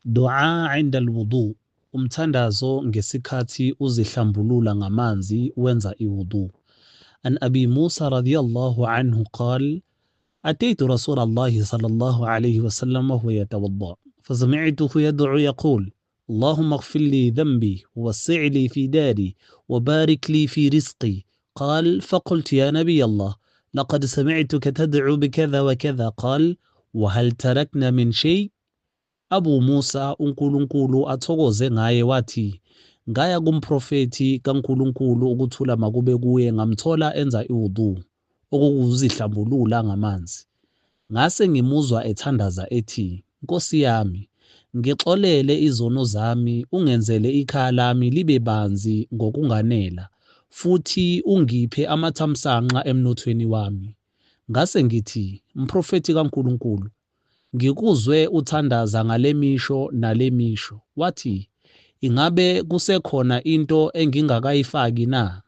Dua inda al-wudu, umthandazo ngesikhathi uzihlambulula ngamanzi wenza iwudu. An Abi Musa radiyallahu anhu qal أتيت رسول الله صلى الله عليه وسلم وهو يتوضأ فسمعته يدعو يقول اللهم اغفر لي ذنبي ووسع لي في داري وبارك لي في رزقي. قال فقلت يا نبي الله لقد سمعتك تدعو بكذا وكذا. قال وهل تركنا من شيء؟ Abu Musa uNkulunkulu athokoze ngaye wathi, Ngaya kumprofethi kaNkulunkulu ukuthula makube kuye ngamthola enza iwudu, okuwukuzihlambulula ngamanzi. Ngase ngimuzwa ethandaza ethi, Nkosi yami! Ngixolele izono zami ungenzele ikhaya lami libe banzi ngokunganela futhi ungiphe amathamsanqa emnothweni wami. Ngase ngithi, Mprofethi kaNkulunkulu! Ngikuzwe uthandaza ngale misho nale misho. Wathi, Ingabe kusekhona into engingakayifaki na?